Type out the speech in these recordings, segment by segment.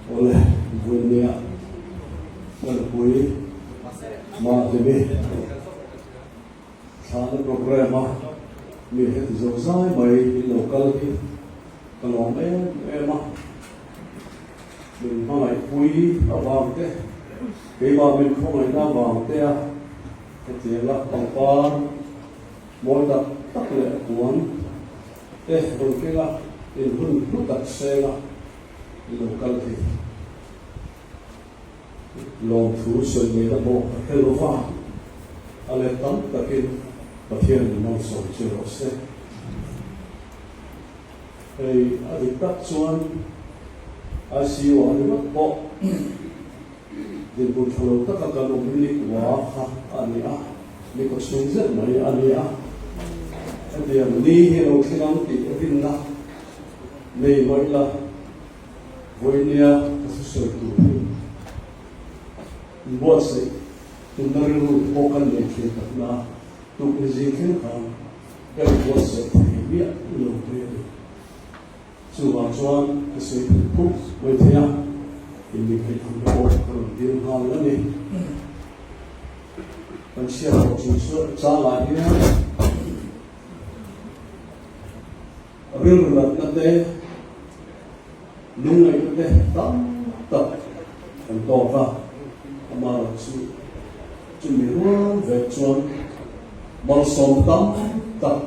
Awle, vawinia ka nupui Mahlimi thlahna programme a mi heti zo zai mai in lo kal hi ka lawm em em a, min hmangaihpui avang te, keimah min khawngaihna avang te a hetianga pangpar mawi tak tak leh puan te rawn keng a, in hun hlu tak seng a i lo kal thei. Lawmthu sawi ngeina pawh ka hre lo va, a let tam takin Pathian in malsawm che rawh se. Hei a dik tak chuan ICU ah ringawt pawh dinhmun tha lo taka kan awm hi nikua kha a ni a, nikaw chhung zet mai a ni a. Hetiang ni hi lo thleng ang tih rinna nei mawih la, vawinia ka thusawi tur hi inbuatsaih tumna rilru pawh kan nei thin takna a, tukni zing thleng khan ka inbuatsaih thei miah lo mai a ni. Chuvang chuan ka sawi phut phut mai thei a, inmikheih ang te pawh ka rawn dil nghal a ni. Kan chhiat tawh chung changah hian rilru natna te, lungngaihna te tam tak kan tawk a, amaherawhchu chumi rual vek chuan malsawm tam tak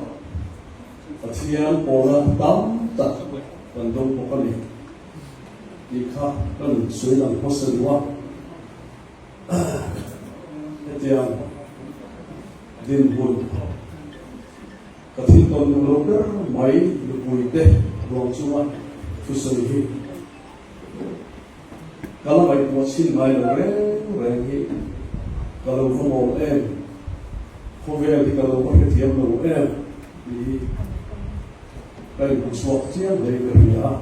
Pathian pawla tam tak kan dawng bawk a ni tih kha ka nun sawi lang hmasa duh a. Hetiang dinhmun ka thil tawn duh lo ber mai nupuite ruang chunga thusawi hi ka la ngaihtuah chhin ngai lo reng reng hi ka lo va mawl em, khawvel hi ka lo va hrethiam lo em tih hi ka inhmu chhuak chiang hle ka hria a.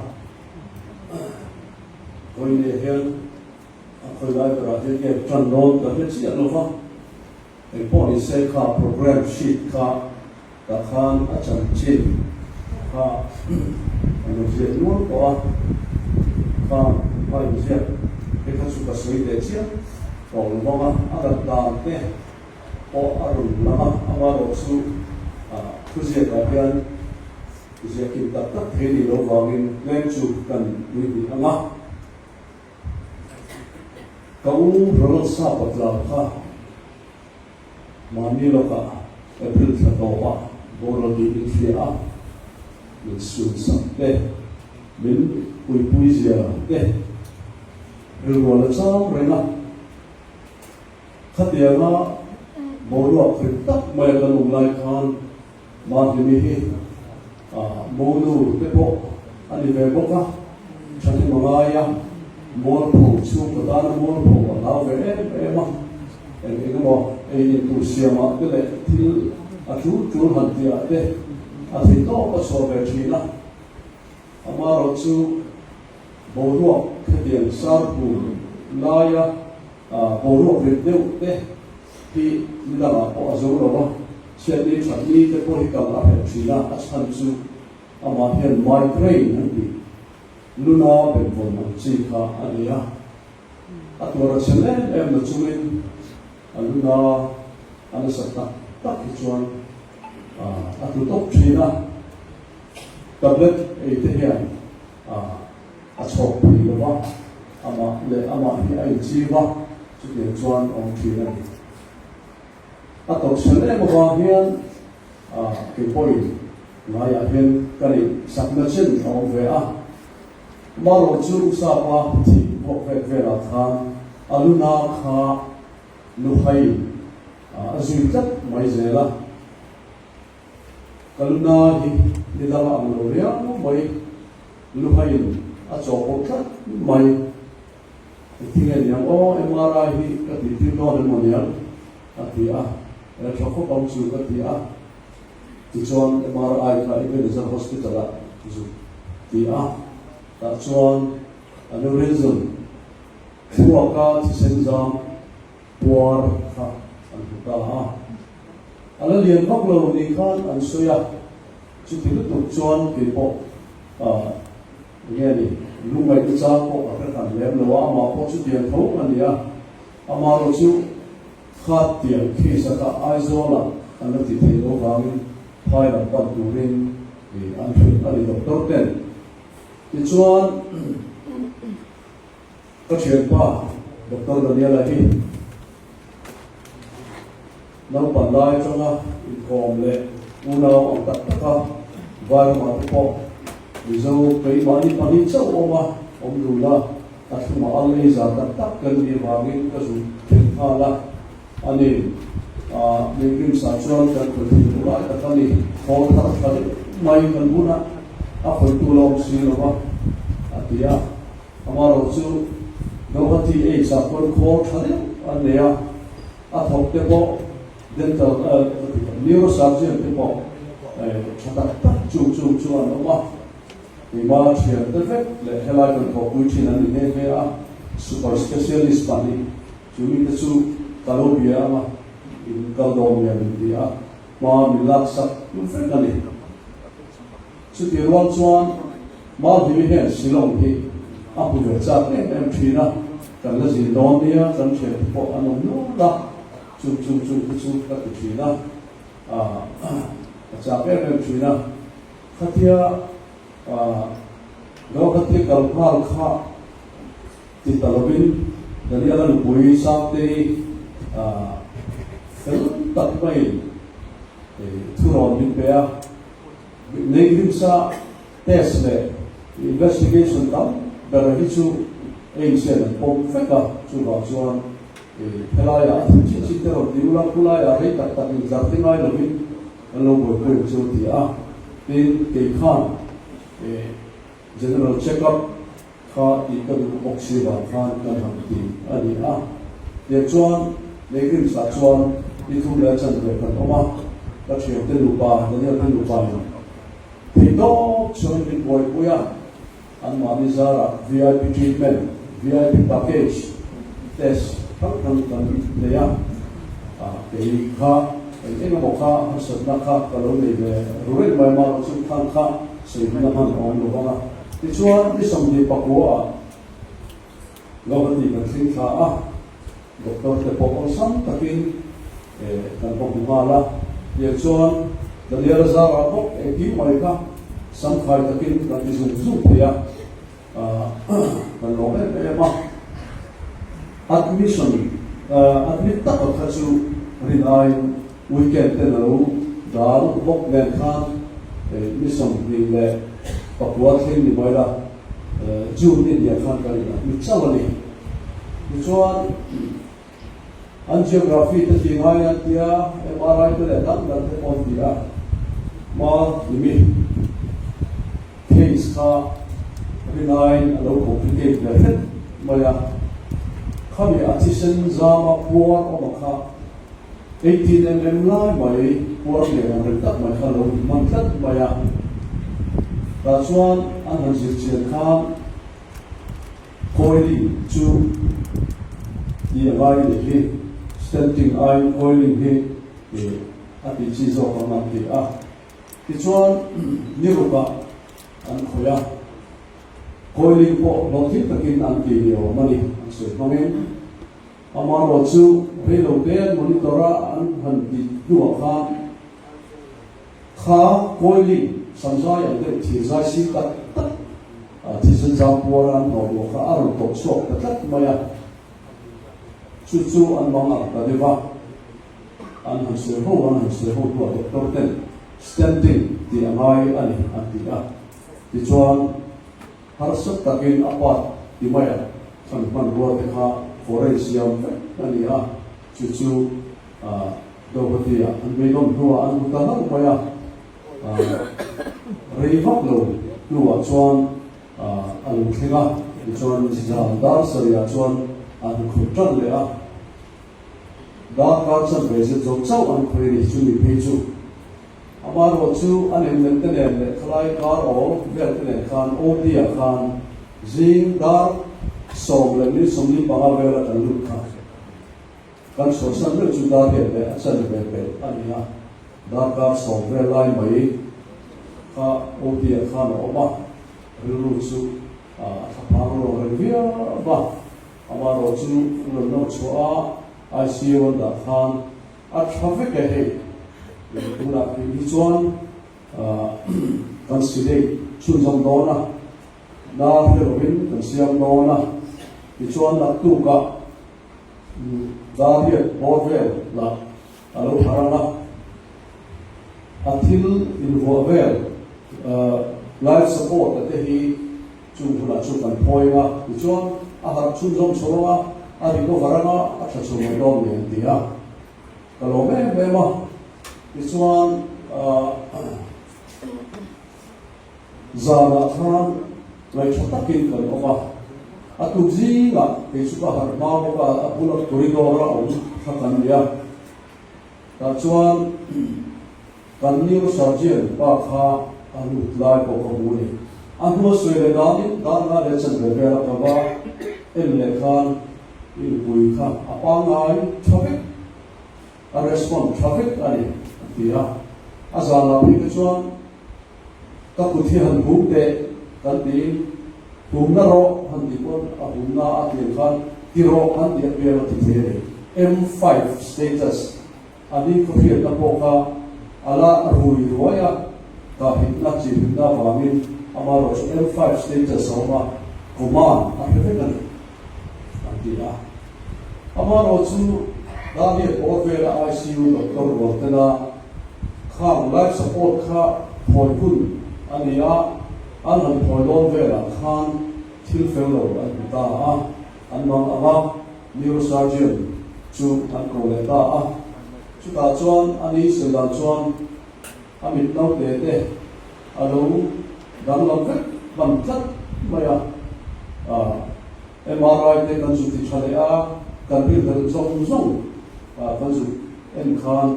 Vawiin hian A khawi lai berah hian nge tan dawn ka hre chiah lo va, engpawh ni se kha programme sheet kha tah khan a chanchin kha an lo ziak nual tawh a, kha a inziak te kha chu ka sawi ve chiah tawh lo vang a, a dat dan te pawh a rawn lang a, amaherawh chu thuziakah hian ziahkim tak tak thei ni lo vangin tlem chu kan tuihnih ang a. Ka u Ronald Sapa tlau kha mahni lawkah April thla tawpah boral tih min hria a, min sun sak te, min puipui zia te rilrual a chang reng a. Khatianga boruak rit tak maia kan awm lai khan Mahlimi hi monu te pawh a ni ve bawk a, thahnem a ngai a, mualpho chhungkaw tana mualpho a hlau ve em em a, eng eng emaw ei in tur siamah te leh thil a tul tul han tihah te a thei tawp a chhuah ve thin a. Amaherawh chu boruak hetiang sarhu laia boruak rit deuh te hi ni dangah pawh a zo lo a, chhiatni thatni te pawh hi kal a hreh thin a, a chhan chu amah hian migraine an tih luna benvawn ang chi kha a ni a, a tuar a chhe em em na chungin a luna a nasa tak tak hi chuan a tlu tawp thin a. Tablet ei te hian a chhawk thei lo va, amah leh amah hi a inchiv a, chutiang chuan awm thin a ni. A tawrhchhel em avang hian kei pawhin ngaiah hian ka neih sakna chen a awm ve a. Marawh chu Usapa thih vuak vek velah khan a luna kha luhai a zui tlat mai zel a. Ka luna hi ni dang a ang lo riau mai, luhaiin a chaw pawh tlat mai. Engtin nge niang aw, MRI hi ka tih tir dawn em maw niang? a ti a, e tha khawp ang chu ka ti a. Tichuan MRI kha Ebenezer Hospital ah zuk ti a, tah chuan aneurysm thluaka thisen zam puar kha an hmu ta a. A la lian vak lo ni khan an sawi a, chuti lutuk chuan kei pawh eng nge ni? Lungngaihna chang pawh ka hre hran lem lo a, amah pawh chutiang tho a ni a. Amaherawh chu kha tiang case a kha Aizawlah an la ti thei lo vangin phai lam pan turin an hrilh a ni doctor ten. Tichuan ka thianpa Doctor Daniela hi Naupan lai atanga inkawm leh unau ang tak taka Vairamah te pawh Mizo keimahni pahnih chauh awm a, awm dun a, a thlumah a lei zar tak tak kan nih vangin ka zut theih nghal a, a ni. Ah, Pilgrims-ah chuan kan khawih thei duh lai tak a ni. Khawl thar tha deuh mai kan hun a, a khawihtu la awm si lo va, a ti a. Amaherawh chu Guwahati Aids-ah pawn khawl tha deuh an nei a. A thawk te pawh dental neurosurgeon te pawh tha tak tak chung chung chu an awm a, keimah thian te vek leh helai kan thawhpui thin an ni nghe nghe a, super specialist pahnih chu mite chu ka lo bia ang a, in kal dawn nge min ti a, hma min laksak vek a ni. Chutih rual chuan Malhimi hian Shillong hi a hmu ve chak em em thin a, kan la zin dawn nia, kan thiante pawh an awm nual a, chung chung chung te chu ka ti thin a, a chak em em thin a. Khatia Guwahati kal nghal kha ti ta lovin Daniela nupui Sangtei fel tak maiin thurawn min pe a. Leihlimsa test leh investigation tam ber hi chu AIMS hian an pawm vek a, chuvang chuan helaiah a thil chin chin te rawn ti ula, khulaiah rei tak tak inzar te ngai lovin kan lo buaipui ang chu a ti a. Tin, kei khan general check up kha tih ka duh bawk si vang khan kan han ti a ni a. Tiang chuan Leigrimsah chuan ni thum leh chanve kan awm a, ka thiante nupa Daniel te nupa in theihtawp chuan min buaipui a, anmahni zarah VIP treatment, VIP package, test hrang hrang kan nei a, kei kha eng eng emaw kha harsatna kha ka lo nei ve ru reng mai mahlo chu khan kha sawihna hman a awm lo vang a. Tichuan, ni 29 ah Guwahati kan thleng thla a, doctor te pawh awlsam takin kan va hmu nghal a. Tiang chuan Daniel Azara bawk engkim mai kha samkhai takin kan ti zung zung thei a, kan lawm em em a. Admission, admit taka kha chu rin aiin Weekend ten a lo dal bawk nen khan ni 29 thleng ni mai la, June ni hniah khan kan inah mi chauh a ni. Tichuan angiography te ti ngai an tia, MRI te leh dang dang te pawh an ti a, hma ni mi case kha rinaiin a lo complicate ve hret mai a, khami a thisen zama puar awm a kha. 18 mm lai mai puar lian ang reng tak mai kha lo hman tlat mai a. Tah chuan an han zir chian khan coiling chu tih a ngai leh hi, stenting aiin coiling hi a tih chi zawk ang an ti a. Tichuan ni rukah an khawih a, coiling pawh hlawhtling takin an ti ni awm a ni, an sawi hmangin. Amaherawh chu reilo te an monitor a an han tih hnuah khan kha coiling samzai ang deuh thirzai sir tak tak thisen zam puar an hnawh luah kha a rawn tawh chhuak ta tlat mai a, chu chu an mang ang ta deuh a, an han sawi ho an han sawi ho hnuah doctor ten stenting tih a ngai a ni an ti a, tichuan. Harsa takin a pa ti mai a, kan hmanrua te kha foreign siam vek a ni a, chu chu Guwahati ah an beidawm hnuah an hmu ta hlauh mai a, rei vak lo hnuah chuan a lo thleng a, tichuan zan dar sarih ah chuan an khawih tan leh a, darkar chanve zet zo chauh an khawih a ni, chumi phei chu. Amaherawh chu a nem lem te nen leh khalai kar awl vel te nen khan OT ah khan zing dar sawm leh minute 45 vela kan lut kha kan chhuahsan meuh chu dar hian leh a chan ve peih a ni a, darkar 10 vel lai mai kha OT ah khan a awm a, rilru chu. A thlaphang rawng reng viau a, amaherawh chu an rawn nawr chhuah a, ICU an dah khan a tha vek e hei. Tunah tih hi chuan kan sedate chhunzawm dawn a, dar hre lovin kan siam dawn a, tichuan naktukah dar hian bawr vel lah a lo thar ang a, a thil invuah vel life support a te hi chung hunah chu kan phawi ang a, tichuan a harh chhunzawm chho ang a, a recover ang a, a tha chho mai dawn ni an ti a, ka lawm em em a, tichuan zanah khan ngaihṭha takin kan awm a, a tuk zingah kei chu ka harh hma bawk a, a bula corridor a awm kha kan ni a, tah chuan kan neurosurgeon pa kha a lut lai pawh ka hmu a ni. A hnua sawi leh danin dar nga leh chanve vela ka va en leh khan i nupui kha a pangngai ṭha vek. A respond tha vek a ni, a ti a. A zanah phei te chuan ka kut hi han hum teh kan tiin humna rawh han tih pawn a humna a tih ang khan ti rawh han tih apiang a ti thei a ni. M5 status a ni khaw hriatna pawh kha a la rui ruai a, kahhitna chihhitna avangin amaherawh chu M5 status a awm a, command a hre vek a ni, an ti a. Amaherawh chu Daniel pawh vela ICU doctor rual tena khang life support kha thawi hun a ni a, an han thawi dawn velah khan thil fel lo an hmu ta a, an mang ang a, neurosurgeon chu an ko leh ta a. Chutah chuan a ni sawi dan chuan a mit naute te a lo danglam vek hman tlat mai a. MRI te kan zuk ti tha leh a, kan rilhlelh zawng zawng kan zuk en khan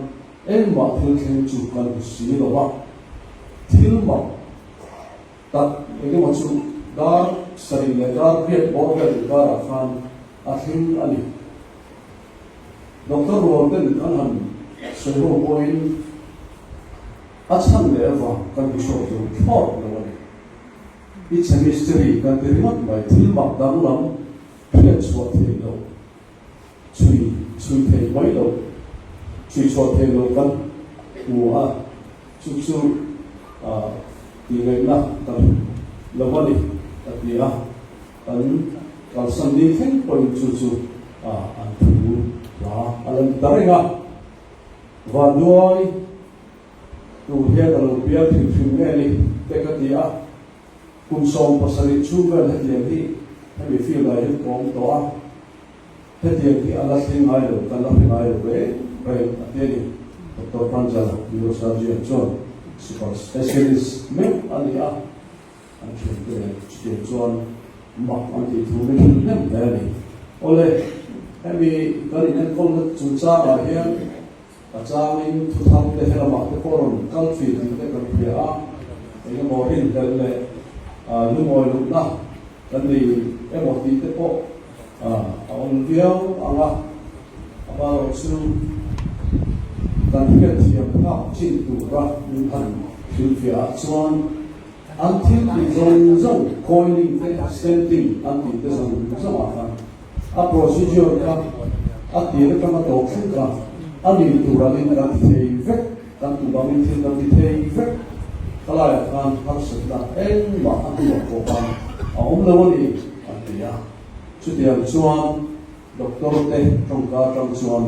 engmah thil thleng chu kan hmu si lo va, thil mak tak engemaw chu dar sarih leh dar riat bawr vel inkarah khan a thleng a ni. Doctor rual ten kan han sawi ho pawhin a chhan leh avang kan hmu chhuak zo thlawt lo a ni. It's a mystery kan ti ringawt mai, thil mak danglam hriat chhuah theih loh, chhui chhui theih mai loh, chhui chhuah theih loh kan hmu a, chu chu tih ngaihna kan lo a ni a ti a, kan kalsan ni thleng pawhin chu chu an thu hla a la ni ta reng a, Vanduai. Tur hian a lo piang hrim hrim nge ni te ka ti a, kum 17 chhung vel hetiang hi hemi field ah hian ka awm tawh a, hetiang hi a la thleng ngai lo, kan la hre ngai lo reng reng a ti a ni. Doctor Pranjala, Neurosurgeon chuan super specialist meuh a ni a, an thiante nen chutiang chuan mak an tih thu min hrilh hnem hle a ni. Awle, hemi kan inenkawlna chungchangah hian A changin thuthang te helamah te pawh rawn kal thin tih te kan hria a, eng emaw rinhlelh leh lungawi lohna kan nei emaw tih te pawh a awm viau ang a, amaherawh chu kan hriatthiam phak chin tura min han hrilhfiah ah chuan an thil tih zawng zawng coiling te stenting an tih te zawng zawng ah khan A procedure kha a tir atanga tawp thleng kha a ni tur angin kan ti thei vek, kan tum angin thil kan ti thei vek. Khalaiah khan harsatna engmah a hnuah pawh khan a awm lo a ni an ti a. Chutiang chuan doctor te tawngka atang chuan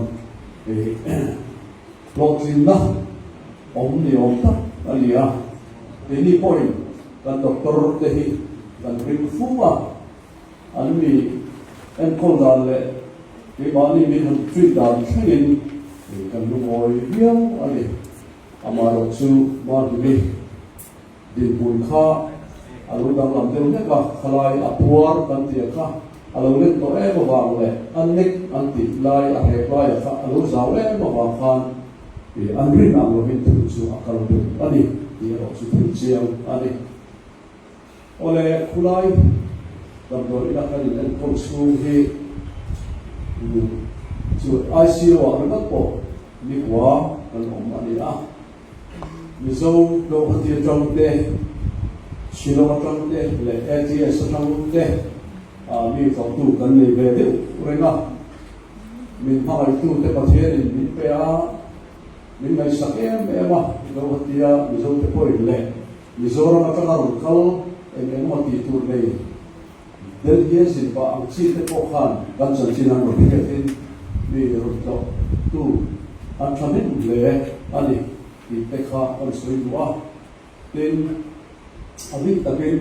hlawhtlinna awm ni awm tak a ni a. Keini pawhin kan doctor te hi kan ring fu a. An mi enkawl dan leh keimahni min han treat dan thlengin kan lungawi viau a ni. Amaherawh chu Mahni dinhmun kha a lo danglam deuh hlek a, khalai a puar kan tih kha a lo let tawh em avang leh a nek an tih lai a hrek laia kha a lo zau em avang khan an rin ang lovin thil chu a kal deuh a ni tih erawh chu thil chiang a ni. Awle, khulai damdawi ina kan in enkawl chhung hi chu ICU ah ringawt pawh nikua kan awm a ni a. Mizo Guwahati atang te, Shillong atang te leh ATS atang te mi tlawhtu kan nei ve deuh reng a. Min hmangaihtu te Pathianin min pe a, min ngaihsak em em a, Guwahati-a Mizote pawhin leh Mizoram atanga rawn kal eng eng emaw tih tur nei Delhi-a zin pah ang chi te pawh khan kan chanchin an rawn hriatin mi rawn tlawhtu an thahnem hle a ni tih te kha kan sawi duh a. Tin, a bik takin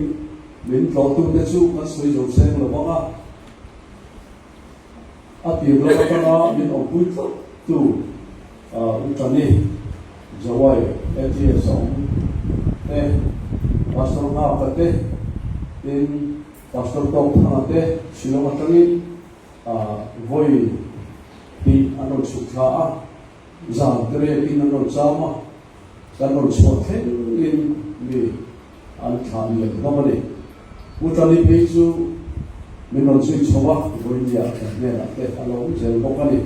min tlawhtute chu kan sawi zo seng lo vang a, a tir lam atanga min awmpui tlat tu Utani Jawai ATS a awm te, Pastor Nghaka te, tin Pastor Tawkthanga te Shillong atangin vawi hnih an rawn chhuk thla a. Zan te riakin an rawn cham a, kan rawn chhuah thlengin mi an thlah lian hlawm a ni. Pu Tani phei chu min rawn zui chho a, vawinia kan hnenah te a lo awm zel bawk a ni.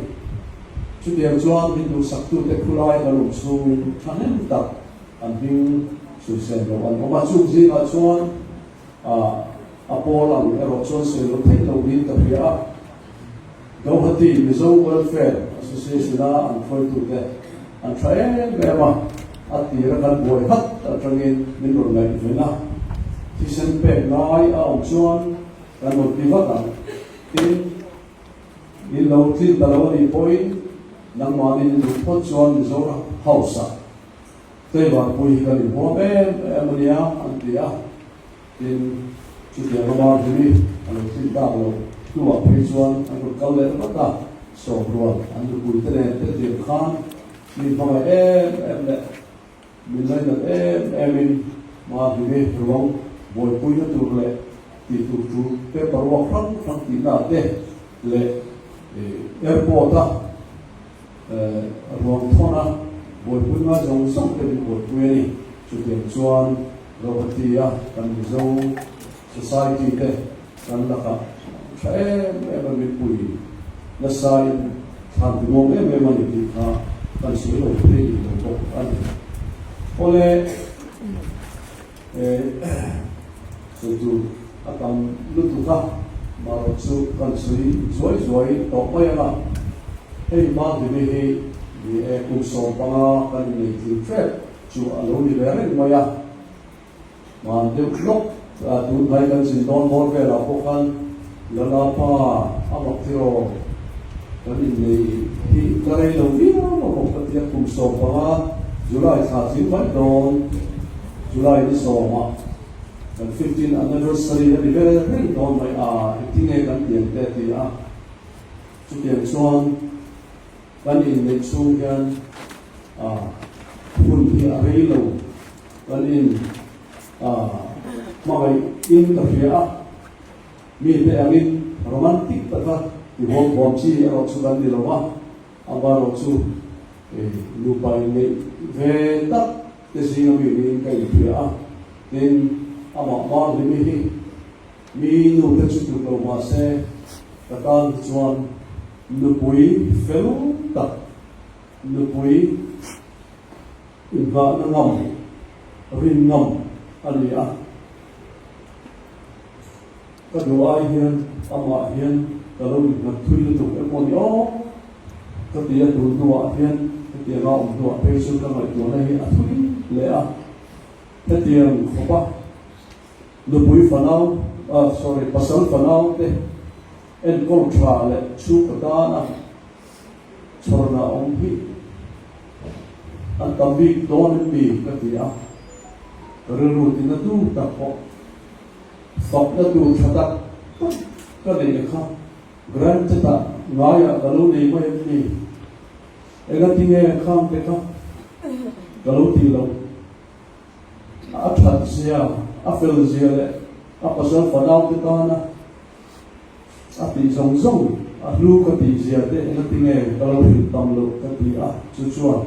Chutiang chuan min duhsaktute khulai kan awm chhungin thahnem tak an hming sawisel lo an awm a, chung zingah chuan a pawl ang erawh chuan sawi lo theih lo niin ka hria a. Guwahati Mizo Welfare Association-a an hruaitute an tha em em a, a tira kan buai hat atangin min rawn ngaihven a, thisen pek ngai a awm chuan kan rawn ti vat ang. Tin, in lo tlin ta lo a nih pawhin nangmahni in duh phawt chuan Mizoram House-ah Tleivarpui hi kan inhuam em em a nia an ti a. Tin, chutiang lama Jimmy a lo tlin tak loh hnuah phei chuan an rawn kal leh vat a, sawmrual an nupui te nen te tir khan mi hmangaih em em leh min lainat em emin Mahmimi ruang buaipuina tur leh tih tur tul paper work hrang hrang tihna te leh airport a ruang thawna buaipui ngai zawng zawng te min buaipui a ni. Chutiang chuan Guwahati-a kan Mizo Society te kan lakah tha em em a mipui nasain thlan ti nuam em em a ni tih kha kan sawi lo phei rih lo bawk a ni. Awle, sawi tur a tam lutuk a, marawh chu kan sawi zuai zuai tawh mai ang a. Hei Mahlimi hi ni e kum 15 kan innei tling hrep. Chu a lo ni ve reng mai a, hman deuh lawk tun hnai kan zin dawn bawr velah pawh khan Lala pa a mak tiraw kan innei hi ka rei lo viau a bawk ka ti a, kum 15 July thla tling mai dawn July ni sawmah kan 15 anniversary a ni ve reng dawn mai a, engtinge kan pian te a ti a, chutiang chuan Kan inneih chhung hian hun hi a rei lo, kan in hmangaih in ka hria a, mite angin romantic taka ti huam huam chi erawh chu kan ni lo a, amaherawh chu nupa inneih ve tak te zinga mi niin ka inhria a, tin amah Marhlimi hi Mi nu te chu tluk lo mahse ka tan hi chuan nupui fel tak, nupui inghahna ngam, rin ngam a ni a. Ka duh ai hian amah hian ka lo innghat thui lutuk emaw ni aw ka ti a, tun hnuah hian hetianga awm hnuah phei chu ka ngaihtuahna hi a thui hle a, hetiang khawpa Nupui fanau, ah sorry, pasal fanau te enkawl tha leh chhungkaw tana chhawrna awm hi an tam bik dawn em mi ka ti a, ka rilru tina tu tak pawh fakna tur tha tak tak ka neih kha granted ah ngaiah ka lo nei mai em ni, engatinge khang te kha ka lo tih loh. A that zia, a fel zia leh a pasal fanau te tana a tih zawng zawng, a hlu ka tih zia te engatinge ka lo hrilh tam loh ka ti a, chu chuan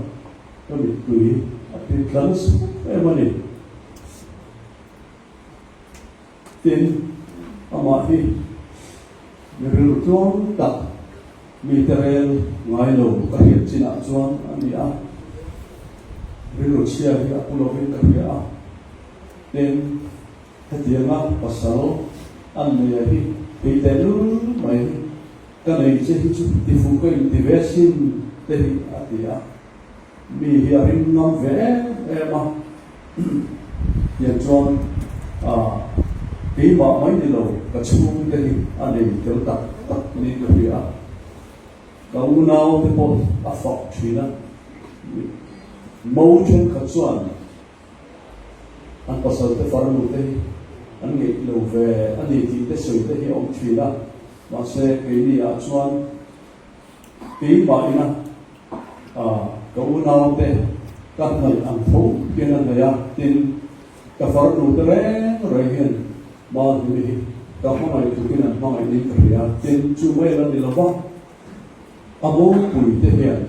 ka mittui a ti tla nasa em a ni. Tin, amah hi mi rilru tluang tak, mite rel ngai lo ka hriat chinah chuan a ni a, rilru chhia hi a pu lovin ka hria a. Tin. Hetianga pasal an neia hi kei tehlul mai hi ka nei che hi chu tifuh ka inti ve sin te hi a ti a. Mi hi a ring ngam ve em em a, tiang chuan keimah mai ni lo ka chhungte hi a nei tel tak tak niin ka hria a. Ka unau te pawh a fak thin a, mo thenkhat chuan an pasal te farnu te hi an ngeih lo ve a ni tih te sawi te hi a awm thin a, mahse keini ah chuan keimah ina ka unau te ka hnaih ang tho hian a hnaih a, tin ka farnu te reng reng hian Mahni hi ka hmangaih tukin an hmangaih niin ka hria. Tin, chu mai la ni lova, a mopui te hian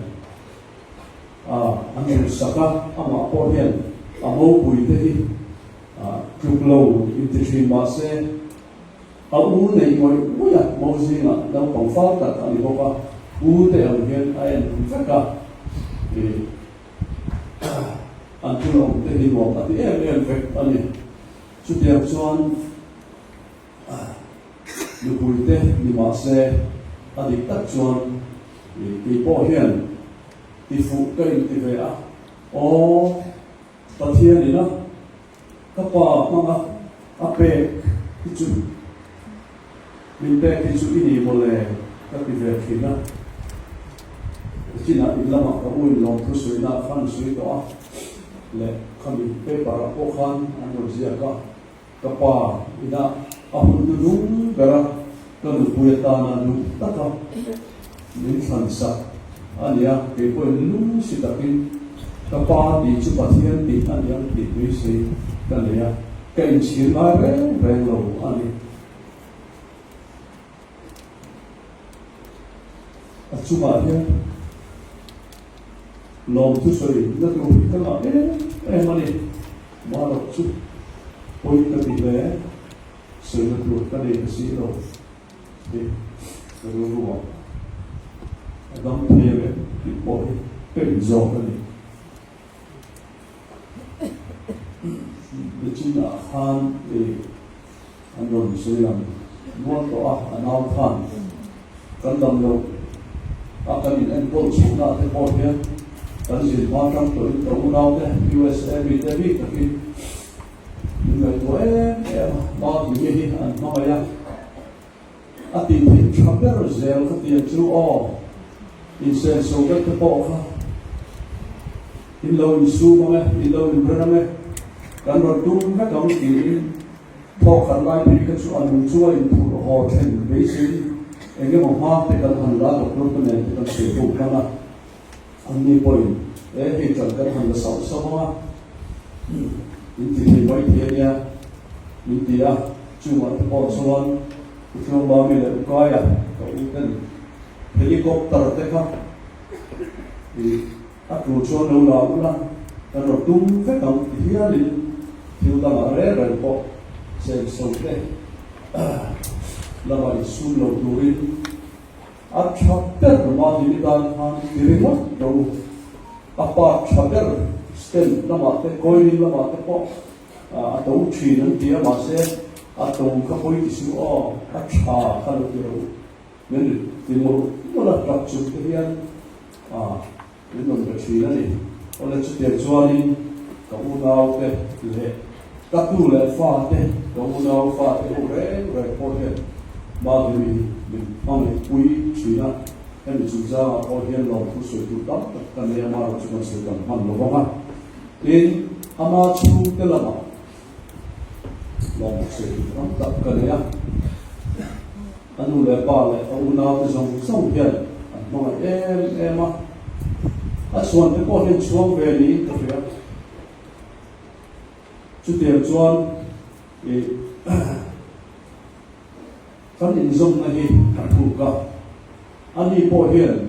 an duhsak a, amah pawh hian a mopui te hi tluk lo inti thin mah se, a u neih ngawih ngawih a, mo zingah naupang fal tak a ni bawk a, u te ang hian a en vek a, an thil awm te hi nuam a ti em em vek a ni. Chutiang chuan nupuite ni mah se a dik tak chuan kei pawh hian tifuh ka inti ve a, aw Pathian ina ka pa hmanga a pek hi chu min pek hi chu i ni mawle ka ti ve thin a. Chinah in lamah ka u in lawmthu suihna khan suih tawh a. Leh khami paper ah pawh khan an rawn ziak a, ka pa ina a hun hnu lung ber a, ka nupui atana duh taka min thlan sak a ni a, kei pawhin lung si takin ka pa tih chu Pathian tih a ni ang tih beisei ka nei a, ka inchhir ngai reng reng lo a ni. A chungah hian lawmthu sawi na tur hi ka ngah em em a ni. Marawh chu pawi ka ti hle, sawi na tur ka nei ta si lo hi ka rilru ah a dam thei ang em tih pawh hi ka inzawk a ni. Nichinah khan i An rawn sawi lang nual tawh a, a nau khan kan dam loh a kan in enkawl chhunna te pawh hian kan zin hma tang tawhin ka unau te USA mi te bik takin min ngaihtuah em em a, Mavlimi hi an hmangaih a, a tih theih tha ber zel ka ti ang chu aw, insenso vek te pawh kha in lo insum ang e, in lo inren ang e, kan rawn tum vek ang tiin. Thawk khat lai phei kha chu a nung chu a inphurh haw then beisei eng emaw hma te kan han la doctor te nen te kan sawi ho hman a, anni pawhin e hei ṭan kan han la sauh sauh ang a, min ti thei mai thei a nia min ti a, chungah te pawh chuan U Tluangbami leh U Kaia ka u ten helicopter te kha ih A tur chuan lo la ula, kan rawn tum vek ang ti hialin thil dangah reng reng pawh senso te lama insum lo turin a tha ber mahni tan khan ti ringawt lo u. A part tha ber stand lamah te coiling lamah te pawh a to thin an ti a mahse a to kha pawi ti suh aw a tha kha lo ti ro u. Min ti mawlh mawlh a tap chung te hian min rawn be thin a ni. Awle chutiang chuanin ka unau te leh ka tu leh fa te, ka unau fa te ho reng reng pawh hian Madhuri hi min hmangaih pui thin a. Hemi chungchangah pawh hian lawmthu sawi tur tam tak ka nei a, amaherawhchu kan sawi tam hman lo vang a. Tin, ama chhungte lamah lawmthu sawi tur tam tak ka nei a. A nu leh pa leh a unau te zawng zawng hian an hmangaih em em a, a chhuan te pawh hian chhuang ve niin ka hria. Chutiang chuan ih kan inzawmna hi a thuk a, ani pawh hian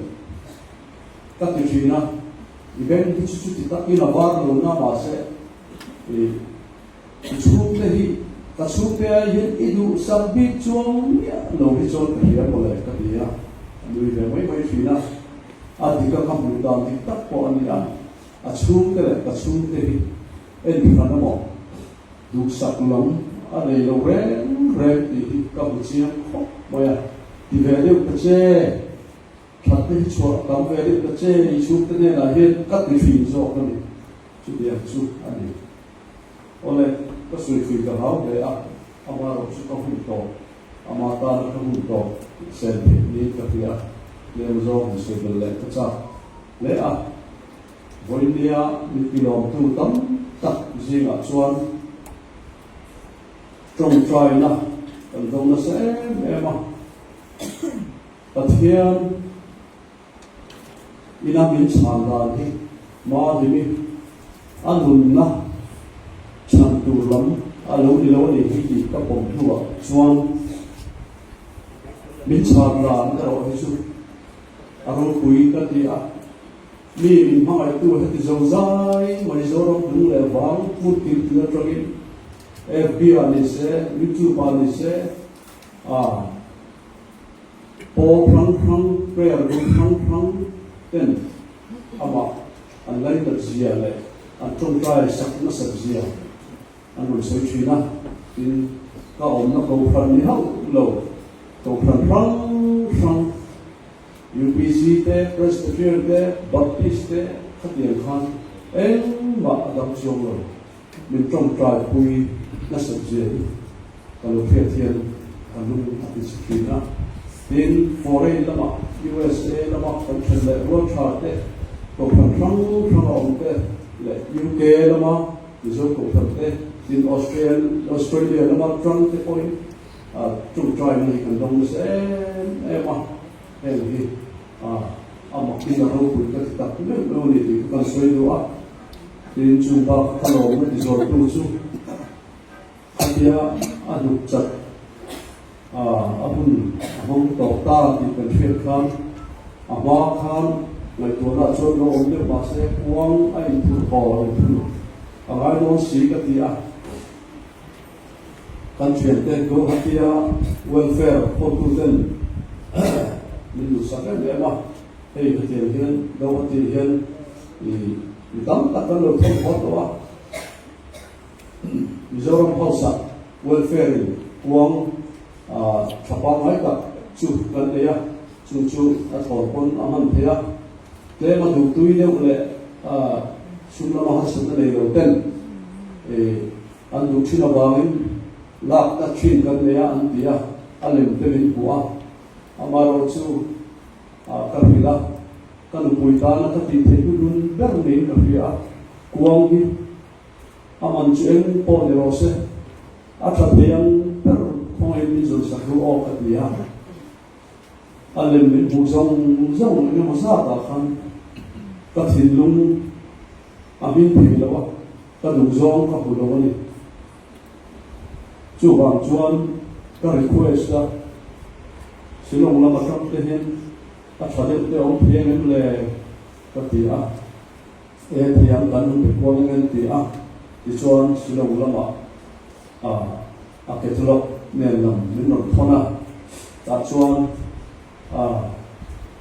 ka ti thin a, i beng hi chu chuti takin a var lo na mahse ih I chhungte hi ka chhungte ai hian i duhsak bik chuang miah lo hi chuan ka hria mawle ka ti a, a nui ve mai mai thin a, a dik a ka hmuh dan dik tak pawh a ni a, a chhungte leh ka chhungte hi en hran emaw duhsak lam a nei lo reng reng tih hi ka hmu chiang khawp mai a, ti ve deuh ta che, that te hi chhuah tam ve deuh ta che i chhungte hnenah hian ka ti thin zawk a ni, chutiang chu a ni. Awle, ka suifui ka hau hle a, amaherawh chu ka hun tawh, ama tana ka hun tawh sen theih niin ka hria, tlem zawng han sawi belh leh ka chak hle a. Vawinia mipi lawmtu tam tak zingah chuan tawngtaina kan dawng nasa em em a, Pathian ina min chhan dan hi Mahlimi a nunna chhan tur lam a lo ni lo a ni hi tih ka pawm hnuah chuan min chhan dan erawh hi chu a ropui ka ti a. Mi min hmangaihtu heti zo zai mai Zoram hnung leh vang hmun kil kil atangin FB ah ni se, YouTube ah ni se, ah pawl hrang hrang, prayer group hrang hrang ten amah an lainat zia leh an tawngtai sak nasat zia an rawn sawi thin a. Tin, ka awmna kohhran ni hauh lo, kohhran hrang hrang, UPC te, Presbyterian te, Baptist te khatiang khan engmah a dang chuang lo. Min tawngtai pui nasat zia hi ka lo hriat hian ka lung a ti chhe thin a. Tin, foreign lama USA lama kan then leh rual tha te, kohhran hrang hrang a awm te leh UK lama Mizo kohhran te, tin Australia lama tang te pawhin tawngtaina hi kan dawng nasa em em a. Heng hi a makin a ropui ka ti tak meuh meuh a ni tih ka kan sawi duh a. Tin, chung bak ka lawmna ti zawrtu chu khatia a hnuk chat a hun a hmang tawp ta tih kan hriat khan a hma khan ngaihtuahna chuan lo awm deuh mah se kuang a inphur haw a inphur a ngai dawn si ka ti a. Kan thiante Guwahati-a welfare hotuten min duhsak em em a, hei hetiang hian Guwahati hian mi tam tak kan lo thawm haw tawh a, Mizoram hausa welfare-in kuang tha pangngai tak chu kan nei a, chu chu a thlawn pawn a hman thei a, tlem a duhtui deuh leh sum lama harsatna nei lo ten An duh thin avangin lakna thin kan nei a an ti a, a lem te min hmuh a, amaherawh chu ka hrilh a, ka nupui tana ka tih theih hnuhnun ber niin ka hria a, kuang hi a man chu eng pawh ni rawh se, a tha thei ang ber khawngaihin min zawn sak ru aw ka ti a, a lem min hmuh zawng zawng eng emaw zatah khan ka thinlung a hming thei lo a. Ka duh zawng ka hmu lo a ni. Chuvang chuan ka request a, Shillong lam atang te hian a tha deuh te awm thei ang em le? ka ti a. E thei ang kan rawn be kual ang em ti a. Tichuan Shillong lamah a catalog nen lam min rawn thawn a. Tah chuan a,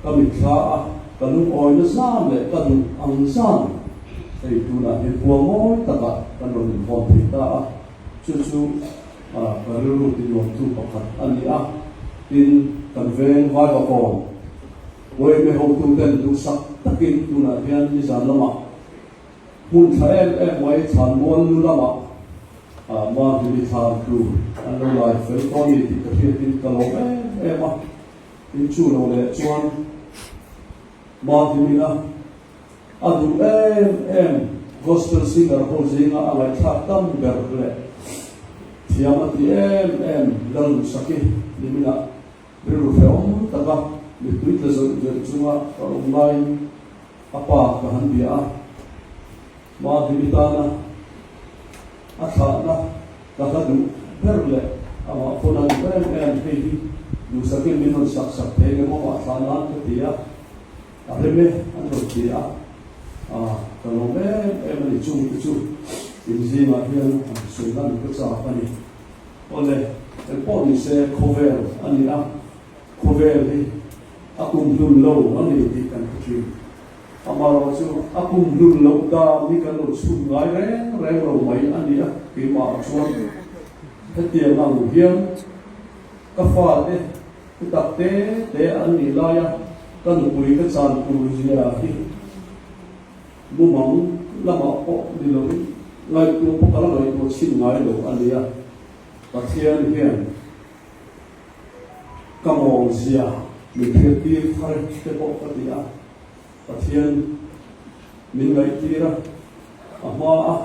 ka mitthla a, ka lungawina zan leh ka duh ang zan hei tunah hian khua mawi takah kan rawn inhawn thei ta a, chu chu ka rilru tinuamtu pakhat a ni a, tin kan veng Vaivakawn Uaime hotuten duhsak takin tunah hian nizan lamah hmun tha em em mai Thlanmual lu lamah Mahni thlan tur an lo lai fel tawh a ni tih ka hriatin ka lawm em em a, in chu lo leh chuan Mahni a a duh em em gospel singer ho zinga a ngaihthlak tam ber leh thiam a ti em em Lalnusaki niminah rilru hrehawm taka mittui tla zawih zawih chunga ka awm laiin a pa ka han bia a. Mahni tana a thlahna ka hla duh ber leh amah pawn a duh em em hei hi duhsakin min rawn sak sak thei emaw mah thlah nan ka ti a, a rem e an rawn ti a, ah ka lawm em em a ni chung te chu in zingah hian an sawi lan ka chak a ni. Awle, engpawh ni se khawvel a ni a, khawvel hi a kumhlun lo a ni tih kan hre thin. Amaherawh chu a kum hlun loh dan hi kan lo chhun ngai reng reng lo mai a ni a, keimah chuan Hetiang ang hian ka fate te tak te te an nih laia ka nupui ka chan tur zia hi mumang lamah pawh ni loin ngaihtuah pawh ka la ngaihtuah chhin ngai lo a nia. Pathian hian ka mawl zia min hriattir thar e te pawh ka ti a. Pathian min ngaihtir a, a hma a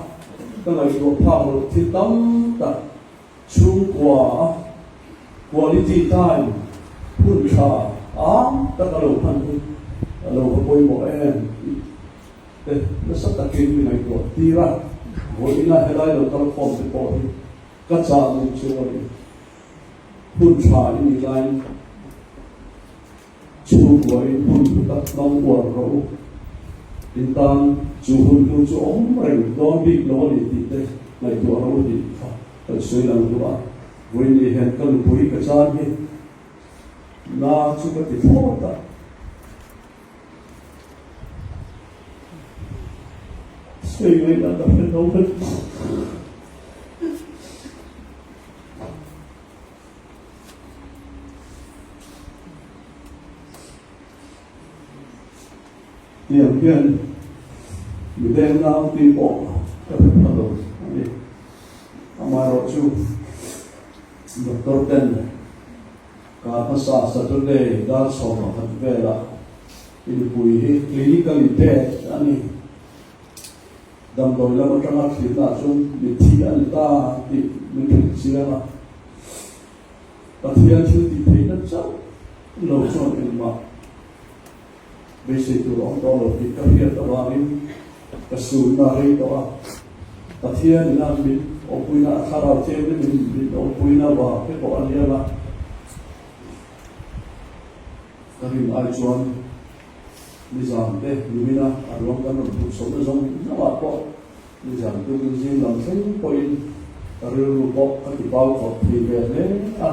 ka ngaihtuah phak loh thil tam tak chhungkua a quality time hun tha am tak a lo hman hi a lo va pawimawh em tih te nasa takin min ngaihtuah tir a, vawiina helai lo kal khawm te pawh hi ka chah duh chu a ni. Hun tha i nih laiin. Chhungkuain hun hlu tak hmang uar rawh u. In tan chu hun hlu chu awm reng dawn bik lo a ni tih te ngaihtuah rawh u tih kha kan sawi lang duh a. Vawiin hian ka nupui ka chan hi na chu ka ti thlawt a. Sawi ngaihna ka hre lo vek. Tiang hian mi deng nau ti pawh ka hre pha lo a ni. Amaherawh chu doctor ten kar hmasa Saturday dar 11 velah i nupui hi clinically dead a ni. Damdawi lam atanga thirna chuan mitthi a ni ta tih min hrilh chiang a. Pathian thil tih theihna chauh lo chuan engmah beisei tur a awm tawh lo tih ka hriat avangin ka sunna rei tawh a. Pathian ina min awmpuina a thlarau thianghlim in min awmpuina vang te pawh a liam a. Ka rin ai chuan Nizan te nimina a ruang kan rawn phurh chhohna zawng zawngah pawh nizan tukin zing lam thleng pawhin ka rilru pawh ka ti pau khawp thei ve hle a,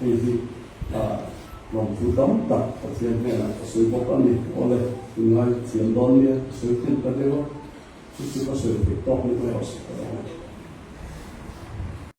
hei hi lawmthu tam tak Pathian hnenah ka sawi bawk a ni. Awle, in ngaithiam dawn nia, ka sawi hnem ta deuh a, chu chu ka sawi theih tawk ni mai awh si ka lo.